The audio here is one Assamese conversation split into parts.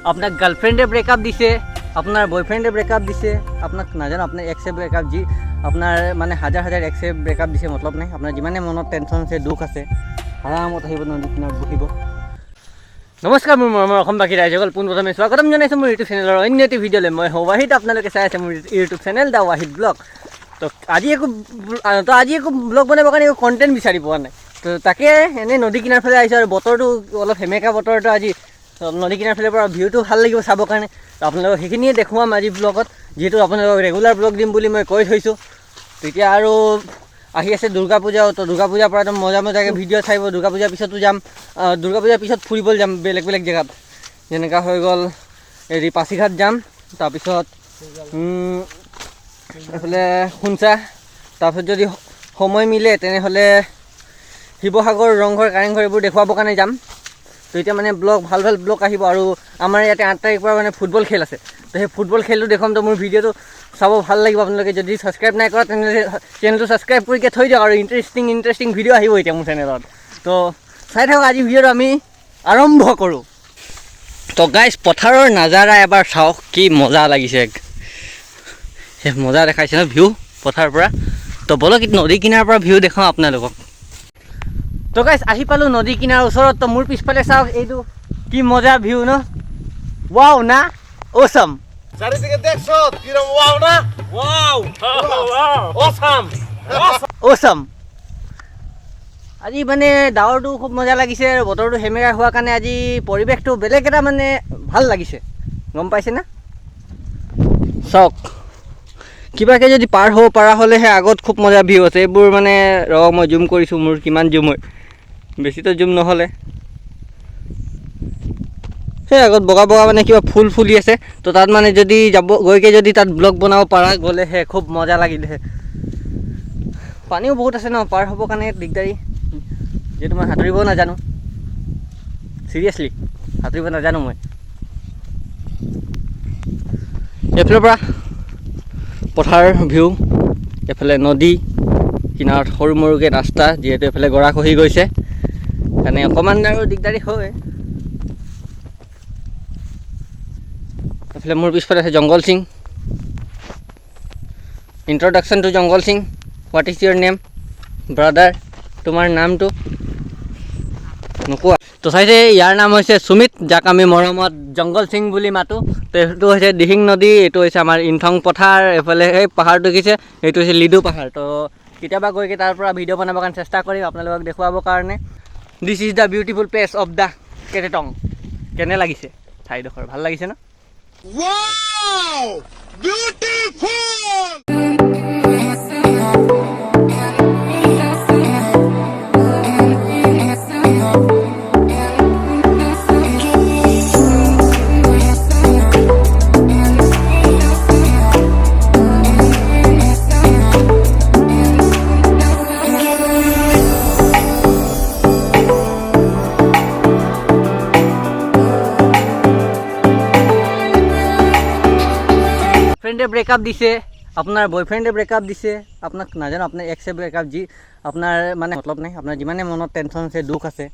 আপোনাক গাৰ্লফ্ৰেণ্ডে ব্ৰেকআপ দিছে, আপোনাৰ বয়ফ্ৰেণ্ডে ব্ৰেকআপ দিছে, আপোনাক নাজানো আপোনাৰ এক্সে ব্ৰেকআপ যি আপোনাৰ মানে হাজাৰ হাজাৰ এক্সে ব্ৰেকআপ দিছে, মতলব নাই। আপোনাৰ যিমানে মনত টেনশ্যন আছে, দুখ আছে, আৰামত আহিব নদী কিনাৰত বহিব। নমস্কাৰ মোৰ মৰমৰ অসমবাসী ৰাইজসকল, পোনপ্ৰথমে স্বাগতম জনাইছোঁ মোৰ ইউটিউব চেনেলৰ অন্য এটি ভিডিঅ'লৈ। মই হওঁ ৱাহিদ, আপোনালোকে চাই আছে মোৰ YouTube channel the Wahid blog. তো আজি একো ব্লগ বনাবৰ কাৰণে একো কণ্টেণ্ট বিচাৰি পোৱা নাই, তো তাকে এনেই নদী কিনাৰ ফালে আহিছোঁ আৰু বতৰটো অলপ সেমেকা বতৰটো আজি নদী কিনাৰ ফালৰ পৰা ভিউটো ভাল লাগিব চাবৰ কাৰণে। তো আপোনালোকক সেইখিনিয়ে দেখুৱাম আজি ব্লগত, যিহেতু আপোনালোকক ৰেগুলাৰ ব্লগ দিম বুলি মই কৈ থৈছোঁ। তেতিয়া আৰু আহি আছে দুৰ্গা পূজাও, তো দুৰ্গা পূজাৰ পৰা একদম মজা মজাকৈ ভিডিঅ' চাব। দুৰ্গা পূজাৰ পিছতো যাম, দুৰ্গা পূজাৰ পিছত ফুৰিবলৈ যাম বেলেগ বেলেগ জেগাত, যেনেকুৱা হৈ গ'ল হেৰি পাছিঘাট যাম, তাৰপিছত এইফালে খুঞ্চা, তাৰপিছত যদি সময় মিলে তেনেহ'লে শিৱসাগৰ, ৰংঘৰ, কাৰেংঘৰ এইবোৰ দেখুৱাবৰ কাৰণে যাম। তো এতিয়া মানে ব্লগ ভাল ভাল ব্লগ আহিব। আৰু আমাৰ ইয়াতে 8 তাৰিখৰ পৰা মানে ফুটবল খেল আছে, তো সেই ফুটবল খেলটো দেখুৱাম। তো মোৰ ভিডিঅ'টো চাব ভাল লাগিব। আপোনালোকে যদি ছাবস্ক্ৰাইব নাই কৰা তেনেহ'লে চেনেলটো ছাবস্ক্ৰাইব কৰিকে থৈ দিয়ক আৰু ইণ্টাৰেষ্টিং ইণ্টাৰেষ্টিং ভিডিঅ' আহিব এতিয়া মোৰ চেনেলত, তো চাই থাকক। আজি ভিডিঅ'টো আমি আৰম্ভ কৰোঁ। তো গাইজ, পথাৰৰ নাজাৰা এবাৰ চাওক, কি মজা লাগিছে, সেই মজা দেখাইছে ন ভিউ পথাৰৰ পৰা। তো ব'লক নদী কিনাৰৰ পৰা ভিউ দেখুৱাওঁ আপোনালোকক। তো গাইজ, আহি পালোঁ নদী কিনাৰৰ ওচৰত। তো মোৰ পিছফালে চাওক, এইটো কি মজা ভিউ ন, ৱাও না, অ'চাম। চাৰিদিকে দেখছো কিৰম ওয়াও না? ওয়াও, অসাম। অ'চাম। আজি মানে ডাৱৰটো খুব মজা লাগিছে আৰু বতৰটো সেমেকা হোৱাৰ কাৰণে আজি পৰিৱেশটো বেলেগ এটা মানে ভাল লাগিছে, গম পাইছে না? চাওক, কিবাকৈ যদি পাৰ হ'ব পৰা হ'লেহে আগত খুব মজা ভিউ আছে। এইবোৰ মানে ৰহ, মই জুম কৰিছোঁ, মোৰ কিমান জুম হয়, বেছিতো জুম নহ'লে। সেই আগত বগা বগা মানে কিবা ফুল ফুলি আছে, তো তাত মানে যদি যাব গৈকে যদি তাত ব্লগ বনাব পৰা গ'লেহে খুব মজা লাগিলেহে। পানীও বহুত আছে ন, পাৰ হ'বৰ কাৰণে দিগদাৰী, যিহেতু মই সাঁতুৰিবও নাজানো, চিৰিয়াছলি সাঁতুৰিব নাজানো মই। এইফালৰ পৰা পথাৰ ভিউ, এইফালে নদী কিনাৰত সৰু মৰুকৈ ৰাস্তা, যিহেতু এইফালে গৰা খহি গৈছে সেইকাৰণে অকণমান আৰু দিগদাৰী হয়। এইফালে মোৰ পিছফালে আছে Jangal Singh. Introduction to Jangal Singh, what is your name brother? তোমাৰ নামটো নোকোৱা? তো চাইছে, ইয়াৰ নাম হৈছে সুমিত, যাক আমি মৰমত জংগল সিং বুলি মাতোঁ। তো এইটো হৈছে দিহিং নদী, এইটো হৈছে আমাৰ ইনথং পথাৰ, এইফালে সেই পাহাৰটো দেখিছে, এইটো হৈছে লিডু পাহাৰ। তো কেতিয়াবা গৈ তাৰ পৰা ভিডিঅ' বনাবৰ কাৰণে চেষ্টা কৰিম আপোনালোকক দেখুৱাবৰ কাৰণে। This is the beautiful place of the Ketetong. কেনে লাগিছে ঠাইডোখৰ, ভাল লাগিছে ন? Wow, beautiful. ফ্ৰেণ্ডে ব্ৰেকআপ দিছে, আপোনাৰ বয়ফ্ৰেণ্ডে ব্ৰেকআপ দিছে, আপোনাক নাজানো আপোনাৰ এক্সে ব্ৰেকআপ যি আপোনাৰ মানে মতলব নাই। আপোনাৰ যিমানে মনত টেনশ্যন আছে, দুখ আছে,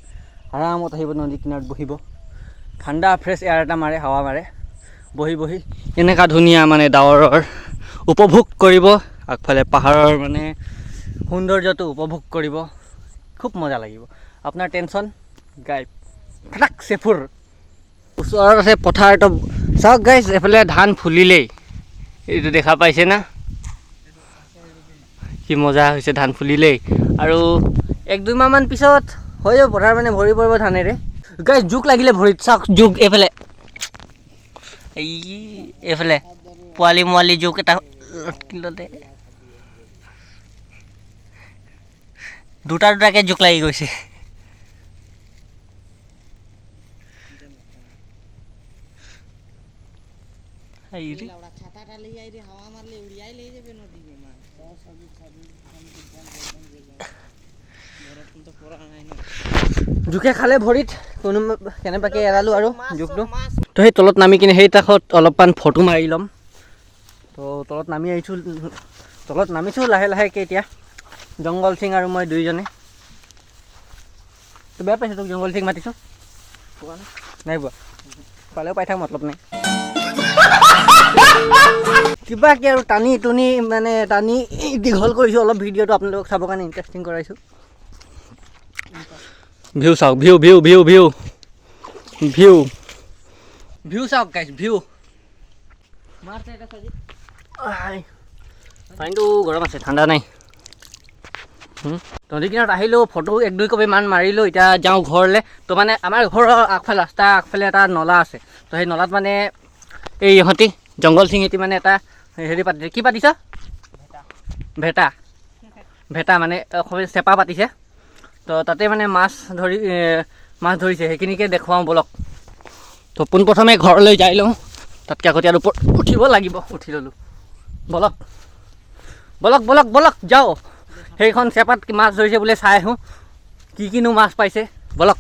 আৰামত আহিব নদী কিনাৰত বহিব, ঠাণ্ডা ফ্ৰেছ এয়াৰ এটা মাৰে, হাৱা মাৰে, বহি বহি এনেকুৱা ধুনীয়া মানে ডাৱৰৰ উপভোগ কৰিব, আগফালে পাহাৰৰ মানে সৌন্দৰ্যটো উপভোগ কৰিব, খুব মজা লাগিব। আপোনাৰ টেনশ্যন গায়ব, ফটাক চেফুৰ। ওচৰত আছে পথাৰ, তো চাওক গাইজ, এইফালে ধান ফুলিলেই, এইটো দেখা পাইছে না, কি মজা হৈছে, ধান ফুলিলেই। আৰু 1-2 মাহমান পিছত হৈ যাব পথাৰ মানে ভৰি পৰিব ধানেৰে। গাইজ, জোক লাগিলে ভৰিত, চাওক জোক এইফালে, এই এইফালে পোৱালি মোৱালি জোক এটা লটকিলতে, দুটা দুটাকৈ জোক লাগি গৈছে। জোকে খালে ভৰিত, কোনো কেনেবাকৈ এৰালোঁ আৰু জোকটো। তো সেই তলত নামি কিনে সেই কাষত অলপমান ফটো মাৰি ল'ম। তো তলত নামি আহিছোঁ, তলত নামিছোঁ লাহে লাহেকৈ এতিয়া জংগল সিং আৰু মই দুইজনে। তো বেয়া পাইছোঁ তোক জংগল সিং মাতিছোঁ, নাই পোৱা। পালেও পাই থাক, মতলব নাই। কিবাকে আৰু টানি টুনি মানে টানি দীঘল কৰিছোঁ অলপ ভিডিঅ'টো, আপোনালোকক চাবৰ কাৰণে ইণ্টাৰেষ্টিং কৰাইছোঁ। ভিউ চাওক, view view view view view view চাওক গাইছ, ভিউ। পানীটো গৰম আছে, ঠাণ্ডা নাই। নদী কিনাৰত আহিলোঁ, ফটো এক দুই কপিমান মাৰিলোঁ, এতিয়া যাওঁ ঘৰলৈ। তো মানে আমাৰ ঘৰৰ আগফালে ৰাস্তা আগফালে এটা নলা আছে, তো সেই নলাত মানে এই ইহঁতি জংঘল সিং মানে এটা হেৰি পাতিছে। কি পাতিছ? ভেটা। ভেটা মানে অসমীয়া চেপা পাতিছে। তো তাতে মানে মাছ ধৰিছে, সেইখিনিকে দেখুৱাওঁ ব'লক। তো পোনপ্ৰথমে ঘৰলৈ যাই লওঁ, তাতকৈ আগতে ইয়াৰ ওপৰত উঠিব লাগিব, উঠি ল'লোঁ। ব'লক ব'লক ব'লক ব'লক যাওঁ, সেইখন চেপাত মাছ ধৰিছে বোলে, চাই আহোঁ কি কিনো মাছ পাইছে, ব'লক।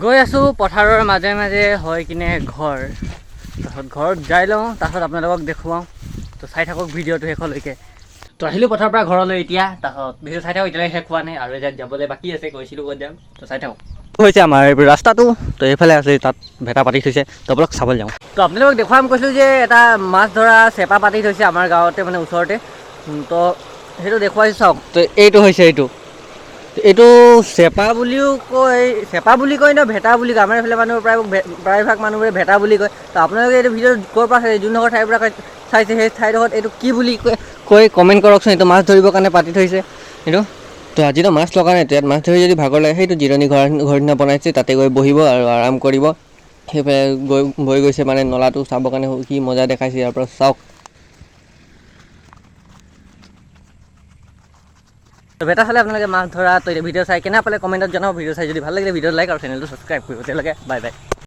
গৈ আছোঁ পথাৰৰ মাজে মাজে হৈ কিনে ঘৰ, তাৰপাছত ঘৰত যাই লওঁ, তাৰপাছত আপোনালোকক দেখুৱাওঁ। তো চাই থাকক ভিডিঅ'টো শেষলৈকে। তো আহিলোঁ পথাৰৰ পৰা ঘৰলৈ এতিয়া, তাৰপাছত ভিডিঅ' চাই থাকক, এতিয়ালৈকে শেষ হোৱা নাই আৰু এজাত যাবলৈ বাকী আছে, কৈছিলোঁ ক'ত যাম, তো চাই থাকক। হৈছে আমাৰ ৰাস্তাটো, তো এইফালে আছে, তাত ভেটা পাতি থৈছে, তো ব'লক চাবলৈ যাওঁ। তো আপোনালোকক দেখুৱাম কৈছিলোঁ যে এটা মাছ ধৰা চেপা পাতি থৈছে আমাৰ গাঁৱতে, মানে ওচৰতে। তো সেইটো দেখুৱাইছোঁ চাওক। তো এইটো হৈছে, এইটো চেপা বুলিও কয়, চেপা বুলি কয় ন ভেটা বুলি কয়, আমাৰ এইফালে মানুহ প্ৰায়ভাগ মানুহবোৰে ভেটা বুলি কয়। তো আপোনালোকে এইটো ভিডিঅ' ক'ৰ পৰা চাইছে, যোনডোখৰ ঠাইৰ পৰা চাইছে সেই ঠাইডোখৰত এইটো কি বুলি কৈ কমেণ্ট কৰকচোন। এইটো মাছ ধৰিবৰ কাৰণে পাতি থৈছে এইটো। তো আজিতো মাছ লগা নাই, ইয়াত মাছ ধৰি যদি ভাগৰ লাগে সেইটো জিৰণি ঘৰ নিচিনা বনাইছে, তাতে গৈ বহিব আৰু আৰাম কৰিব। সেইফালে গৈ বৈ গৈছে মানে নলাটো চাবৰ কাৰণে, কি মজা দেখাইছে ইয়াৰ পৰা চাওক। ভেটা চালে আপোনালোকে মাছ ধৰা, তো ভিডিঅ' চাই কেনে পালে কমেণ্টত জনাব। ভিডিঅ' চাই যদি ভাল লাগিলে ভিডিঅ' লাইক আৰু চেনেলটো ছাবস্ক্ৰাইব কৰিব। তেতিয়ালৈকে বাই বাই।